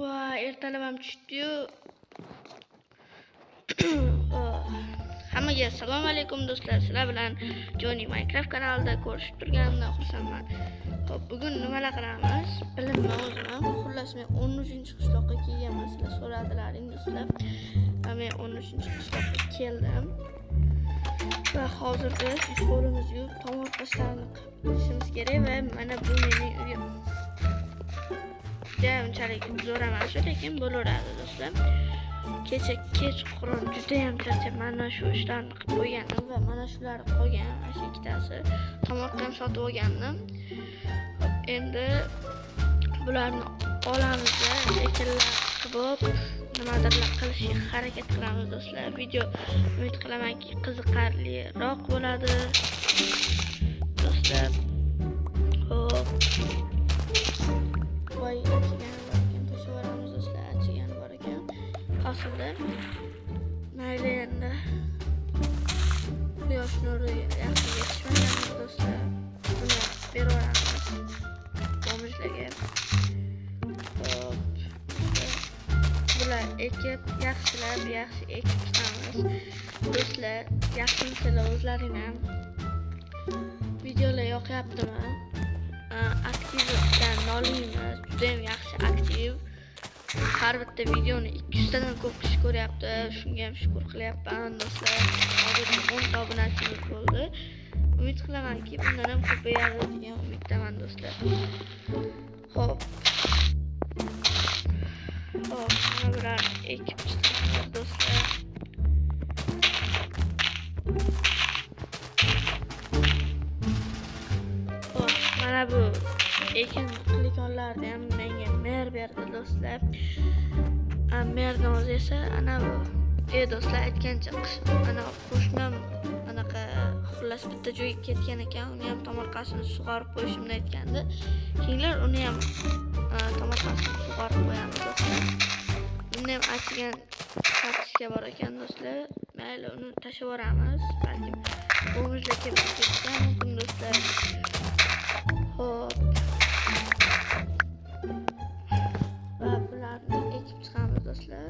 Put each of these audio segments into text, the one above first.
Va ertalab ham tushdi-yu. Hammaga assalomu alaykum do'stlar. Sizlar bilan Johnny Minecraft kanalida ko'rishib turganimdan xursandman. Xo'p, bugun nimalar qilamiz? Bilinmay o'zim ham. Xullas, men 13-qishloqqa kelganman. Sizlar so'radilaring do'stlar. Va men 13-qishloqqa keldim. Va hozir biz yuz qo'limizni yuvib, tomorqalarni qilishimiz kerak va mana bu mening uyim. Juda unchalik zo'r emas, lekin bo'laveradi do'stlar. Kecha kechqurun juda ham charchab mana shu ishlarni qilib qo'ygandim va mana shular qolgan, mana shu ikkitasi. Tomorqa ham sotib olgandim. Xo'p, endi bularni olamiz va ekinlar qilib nimadirlar qilishga harakat qilamiz do'stlar. Video umid qilamanki qiziqarliroq bo'ladi do'stlar. Xo'p. Voy, achigani bor ekan, tashlab yuboramiz do'stlar, achigani bor ekan. Hosilda mayli, endi quyosh nuri yaxshi yetishmagan do'stlar. Buni beraveramiz bomijlarga. Xo'p, bular ekib, yaxshilab, yaxshi ekib chiqamiz. Do'stlar, yaxshimisizlar o'zlaring ham? Videolar yoqyaptimi? Aktivdan noliymiz, juda ham yaxshi aktiv. Har bitta videoni 200 tadan ko'p kishi ko'ryapti. Shunga ham shukr qilyapman do'stlar. Hozir 10 ta obunachimiz bo'ldi. Umid qilamanki, bundan ham ko'payadi degan umiddaman do'stlar. Xo'p. Xo'p, mana bularni ekib chiqamiz do'stlar. Xo'p, mana bu ekin qilikonlarni ham menga mer berdi do'stlar. Merni o'zi esa ana bu. Do'stlar, aytgancha ana qo'shnim anaqa xullas bitta joyga ketgan ekan, uni ham tomorqasini sug'orib qo'yishimni aytgandi. Keyinlar uni ham tomorqasini sug'orib qo'yamiz do'stlar. Uni ham achigan kartoshka bor ekan do'stlar. Mayli, uni tashlab yuboramiz. Balkim bo'mizlar kelib ketgan mumkin do'stlar. Xo'p. Va bularni ekib chiqamiz do'stlar.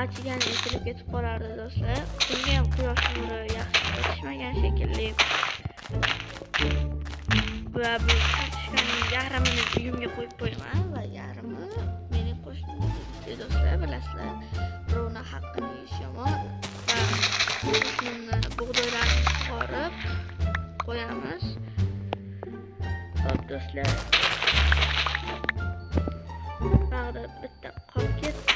Achigan ekilib ketib qolardi do'stlar. Bunga ham quyosh nuri yaxshi yetishmagan shekilli. Va bu kartoshkaning yarmini uyimga qo'yib qo'yaman va yarmi mening qo'shnimga tegishli do'stlar. Bilasizlar, birovning haqqini yeyish yomon. Va qo'shnimni bug'doylarini sug'orib qo'yamiz. Xo'p do'stlar. Bag'da bitta qolib ketdi.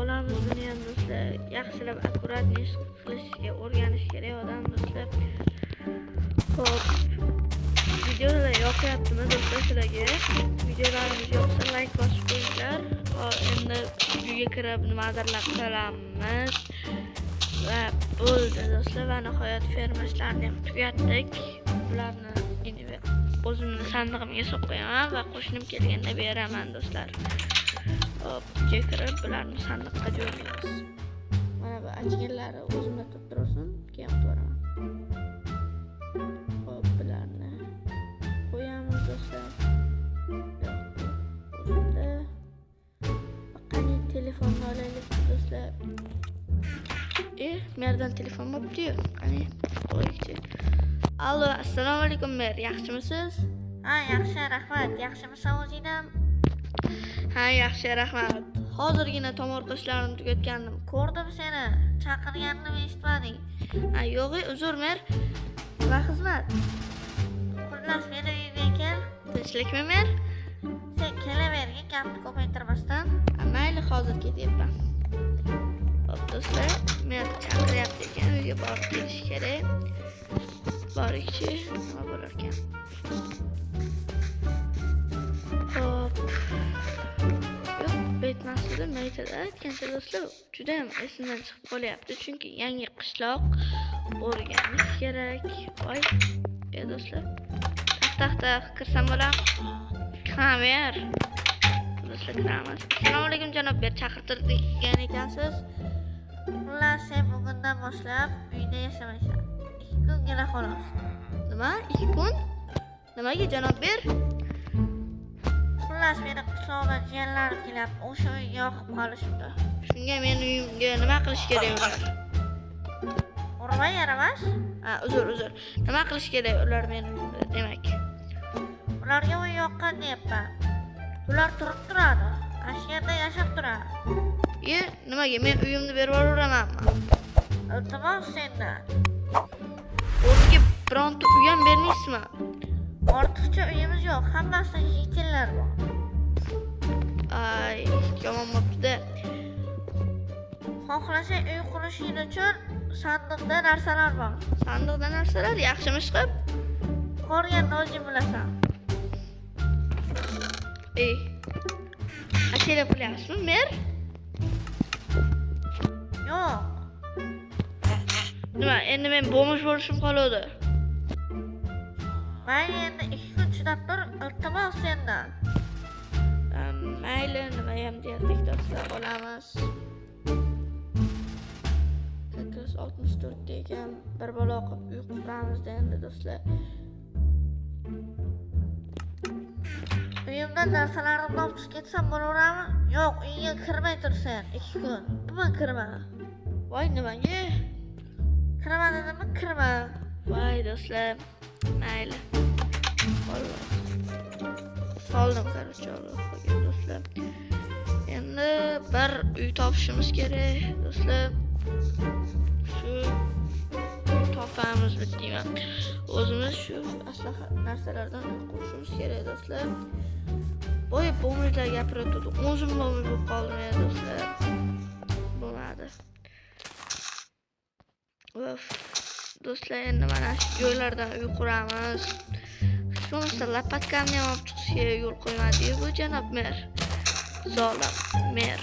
Olamiz buni ham do'stlar. Yaxshilab akkuratniy ish qilishga o'rganish kerak odam do'stlar. Xo'p. Videolar yoqyaptimi do'stlar sizlarga? Videolarimiz yoqsa like bosib qo'yinglar. Endi uyga kirib nimadirlar qilamiz. Va bo'ldi do'stlar. Va nihoyat ferma ishlarini ham tugatdik. Bularni endi o'zimni sandig'imga solib qo'yaman va qo'shnim kelganda beraman do'stlar. Hop, uyga kirib bularni sandiqqa joylaymiz. Mana bu achganlari o'zimda turib tursin, keyin qo'yaman. Hop, bularni qo'yamiz do'stlar. O'zimda. Qani telefonni olaylik do'stlar. Merdan telefon bo'pti-yu. Qani qo'ychi. Allo, assalomu alaykum mer, yaxshimisiz? Ha, yaxshi, rahmat. Yaxshimisan o'zing ham? Ha, yaxshi, rahmat. Hozirgina tomorqa ishlarini tugatgandim. Ko'rdim seni, chaqirganimni eshitmading. Ha, yo'q, uzr mer. Nima xizmat? Xullas, meni uyimga kel. Tinchlikmi mer? Sen kelavergin, gapni ko'paytirmasdan. Mayli, hozir ketyapman. Xo'p do'stlar, mer chaqiryapti ekan, uyga borib kelish kerak. Borikchi, nima bo'lar ekan? Xo'p. Yo'q, betmasdi, maytada aytgancha do'stlar, juda ham esimdan chiqib qolyapti, chunki yangi qishloq o'rganish kerak. Voy, do'stlar. Taq taq kirsam bo'ladimi? Kamer. Do'stlar, kiramiz. Assalomu alaykum janob ber, chaqirtirgan ekansiz. Xullas, sen bugundan boshlab uyda yashamaysan. 2 kungina xolos. Nima? 2 kun? Nimaga janob ber? Xullas, Xullas, meni qishloqdan jiyanlarim kelyapti, o'sha uyga yoqib qolishibdi. Shunga meni uyimga nima qilish kerak ular? Urma yaramas. Ha, uzr, uzr. Nima qilish kerak ular meni uyimda demak? Ularga uy yoqqan deyapman. Ular turib turadi. Shu yerda yashab turadi. Nimaga men uyimni berib yuboramanmi? Iltimos sendan. O'rniga bironta uy ham bermaysizmi? Ortiqcha uyimiz yo'q, hammasida yetimlar bor. Ay, yomon bo'pti. Xohlasang uy qurishing uchun sandiqda narsalar bor. Sandiqda narsalar yaxshimi chiqib? Ko'rganni o'zing bilasan. Ey. Achela pul yaxshimi, mer? Yo'q. Nima, endi men bomj bo'lishim qoladi. Mayli, endi 2 kun chidab tur, iltimos sendan. Mayli, nima ham derdik do'stlar, olamiz. Как раз 64 ta ekan, bir balo qilib uy quramiz endi do'stlar. Uyimdan narsalarimni olib chiqib ketsam bo'laverami? Yo'q, uyga kirmay tursan 2 kun. Nima kirma? Voy, nimaga? Kirma dedimmi, kirma. Voy do'stlar, mayli. Soldim, короче, do'stlar. Endi bir uy topishimiz kerak, do'stlar. Shu topamiz bitdiyman. O'zimiz shu aslaha narsalardan uy qurishimiz kerak, do'stlar. Boya bomjlar gapirayotdi. O'zim bomj bo'lib qoldim ya, do'stlar. Bo'lmadi. Of. Do'stlar, endi mana shu joylardan uy quramiz. Hech bo'lmasa lopatkamni ham olib chiqishga yo'l qo'ymadi bu janob mer. Zolim mer.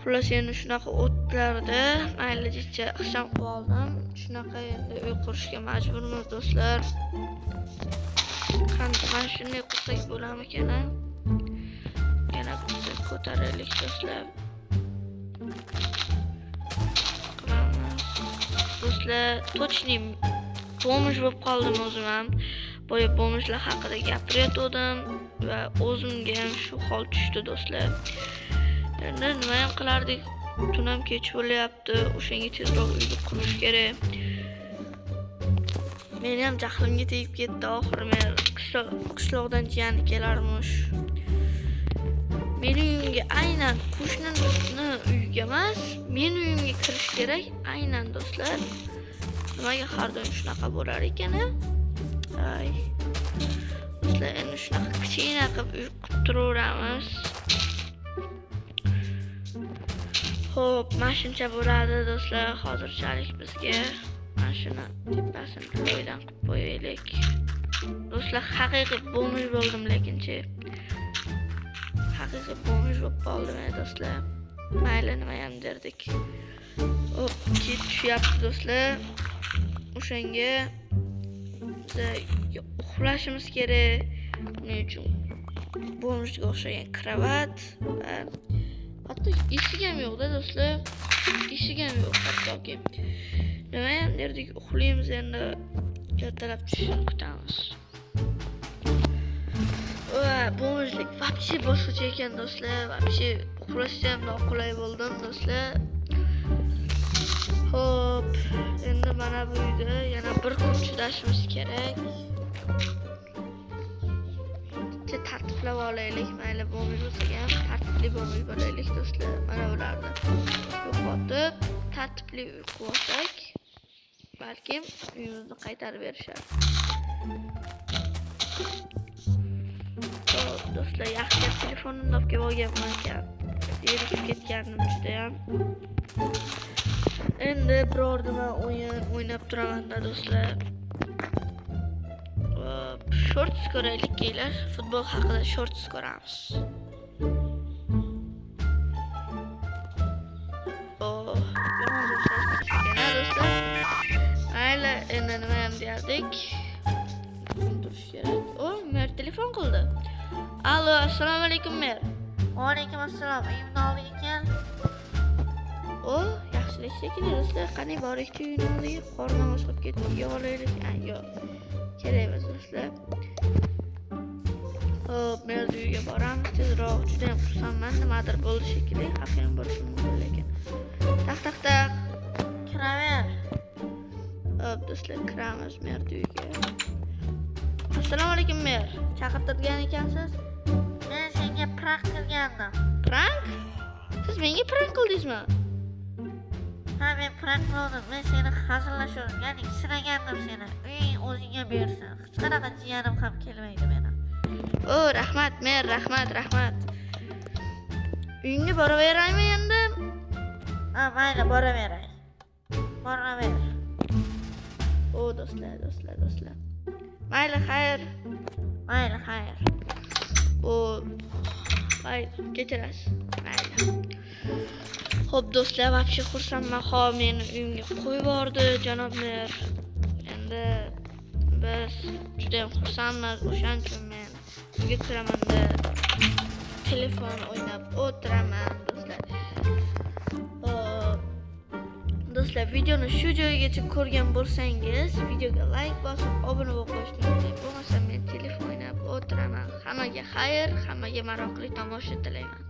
Xullas, endi shunaqa o'tlarda maylicha ixcham qilib oldim. Shunaqa endi uy qurishga majburmiz do'stlar. Qanday mana shunday qursak bo'larmikan? Yana bitta ko'taraylik do'stlar. Qilamiz. Do'stlar, tochni bomj bo'lib qoldim o'zim ham. Boya bomjlar haqida gapirayotgandim va o'zimga ham shu hol tushdi do'stlar. Endi nima ham qilardik? Tun ham kech bo'lyapti. O'shanga tezroq uyni qurish kerak. Meni ham jahlimga tegib ketdi oxiri. Men qishloqdan jiyani kelarmish. Meni uyimga aynan qo'shnini uyiga emas, meni uyimga kirish kerak aynan do'stlar. Nimaga har doim shunaqa bo'lar ekan? Ay. Do'stlar, endi shunaqa kichkina qilib uy qurib turaveramiz. Xo'p, mana shuncha bo'ladi do'stlar. Hozirchalik bizga mana shuni tepasini loydan qilib qo'yaylik. Do'stlar, haqiqiy bomj bo'ldim lekinchi. Haqiqiy bomj bo'lib qoldim do'stlar. Mayli, nima ham derdik. Hop, kech tushyapti do'stlar. O'shanga biz uxlashimiz kerak. Buning uchun bomjga o'xshagan kravat va hatto eshik ham yo'q-da do'stlar. Eshik ham yo'q hattoki. Nima ham derdik, uxlaymiz endi. Ertalab tushishini kutamiz. Va bomjlik вообще boshqacha ekan do'stlar. Вообще uxlashga ham noqulay bo'ldim do'stlar. Xo'p, endi mana bu uyda yana bir kun chidashimiz kerak. Tartiblab olaylik, mayli bomj bo'lsa ham tartibli bomj bo'laylik do'stlar. Mana bularni yo'qotib, tartibli uy qurib olsak, balkim uyimizni qaytarib berishar. Xo'p, do'stlar, yaxshi telefonimni olib kelib olganman ekan. Erikib ketgandim juda ham. Endi biror nima o'yin o'ynab turaman-da do'stlar. Shorts ko'raylik keylar. Futbol haqida shorts ko'ramiz. Oh, yomon shorts ekan do'stlar. Mayli, endi nima ham derdik? Turish kerak. O, mer telefon qildi. Alo, assalomu alaykum mer. Va alaykum assalom. Uyimni oldiga kel. O, yaxshilik shekilli do'stlar. Qani borikchi uyni oldiga, qornim ochib ketdi. Yo'q, olaylik. Yo'q. Kerak emas do'stlar. Xo'p, merni uyiga boramiz tezroq. Juda ham xursandman. Nimadir bo'ldi shekilli, xafa ham bo'lishim mumkin lekin. Taq taq taq. Kiraver. Xo'p, do'stlar, kiramiz merni uyiga. Assalomu alaykum, mer. Chaqirtirgan ekansiz. Men senga prank qilgandim. Prank? Siz menga prank qildingizmi? Ha, men prank qildim. Men seni hazillashuvdim, ya'ni sinagandim seni. Uying o'zingga bersin. Hech qanaqa jiyanim ham kelmaydi meni. O, rahmat, mer, rahmat, rahmat. Uyingga boraveraymi endi? Ha, mayli, boraveray. Boraver. O, do'stlar, do'stlar, do'stlar. Mayli, xayr. Mayli, xayr. O, mayli, kechirasiz. Mayli. Xo'p, do'stlar, вообще xursandman. Hop, meni uyimga qo'yib yubordi janob mer. Endi biz juda ham xursandmiz. O'shaning uchun men uyga kiramanda telefon o'ynab o'tiraman, do'stlar. Xo'p, do'stlar, videoni shu joygacha ko'rgan bo'lsangiz, videoga like bosib, obuna bo'lib qo'yishni unutmang. Bo'lmasa men telefon o'ynab o'tiraman. Hammaga xayr, hammaga maroqli tomosha tilayman.